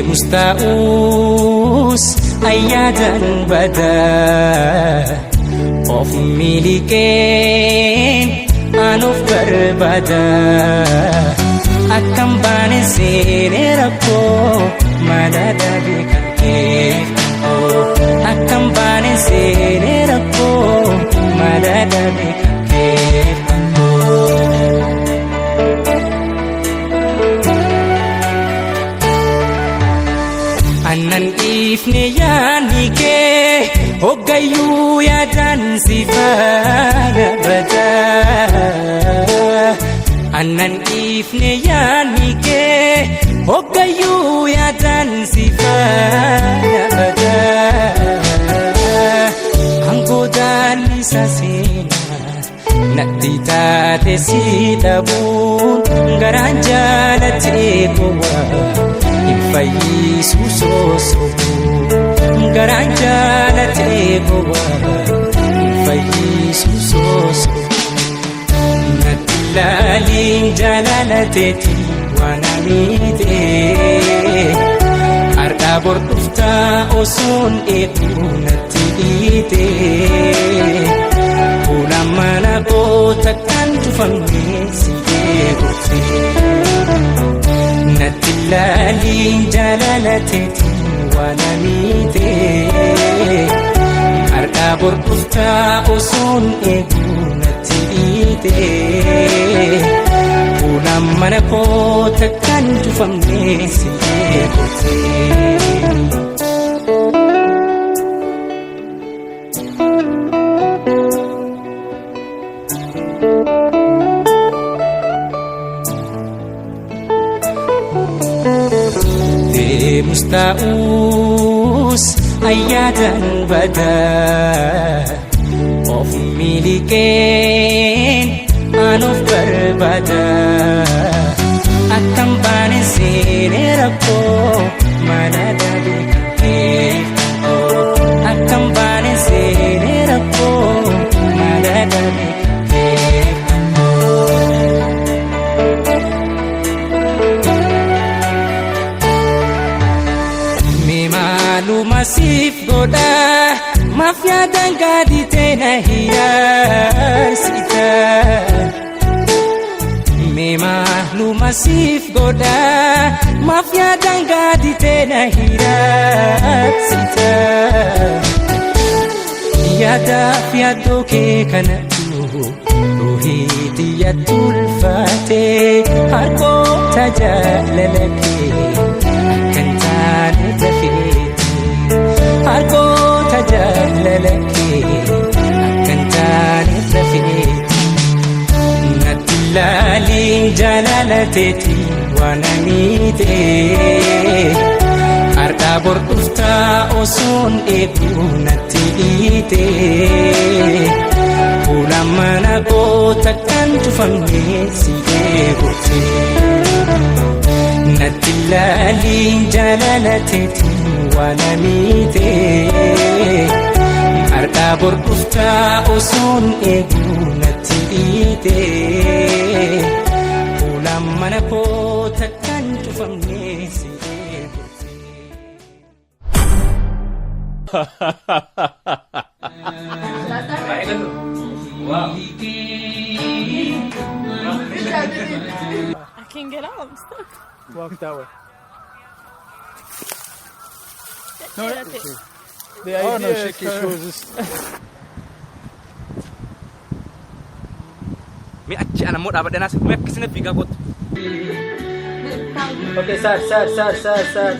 Deemus ta'us ayyaadan badaa of miliqeen anuuf barbaada. Akkam baane seenee rakkoo mala dhabe kan keef akkam baane seenee rakkoo mala dhabe kan keef. Annan dhiifne yaadni kee hoggayyuu yaadaan si faana badaa. Annan dhiifne yaadni kee hoggayyuu yaadaan si faana badaa. Angoodaan isa seenaa natti taate si dhabuun garaan jaalatee gowwaa hin fayyisu soosobu. Garaan jaalatee gowwaa hin fayyisu soosobu. Natti laaliin jaalalateeti waan amiite har'aa bor dhuftaa osoon eeguu natti dhiite. Fuula mana koota kan cufamne si eeguute. Natti laaliin jaalalateeti waan amiite har'aa bor dhuftaa osoon eeguu natti dhiite. Fuula mana koota kan cufamne si eeguute. Deemus ta'us ayyaadan badaa of miliqeen anuuf barbaada. Akkam baane seenee rakkoo mana dhabe kan keef akkam baane seenee rakkoo mala dhabe kan keef. Mee maaluma siif godha maaf yaadaan gaaditee na hiraarsita. Mee maaluma siif godha maaf yaadaan gaaditee na hiraarsita. Yaadaaf yaaddoo kee kanatu ruhii xiyyaatti ulfaatee harkoota jaalala kee akka hin taane dafeeti. Harkoota jaalala kee akka hin taane dafeeti. Natti laaliin jaalalateeti waan amiite har'aa bor dhuftaa osoon eeguu natti dhiite. Fuula mana koota kan cufamne si eeguute. Natti laaliin jaalalateeti waan amiite har'aa bor dhuftaa osoon eeguu natti dhiite. Fuula mana koota kan cufamne si eeguute. I can't get out. I'm stuck. Walk that way. No, that's it. The idea Oh no, is she was just. Mee achi ana immoo dhaabadhe naas mee akkasina fiigaa kottu. Okay, sir, sir, sir, sir, sir.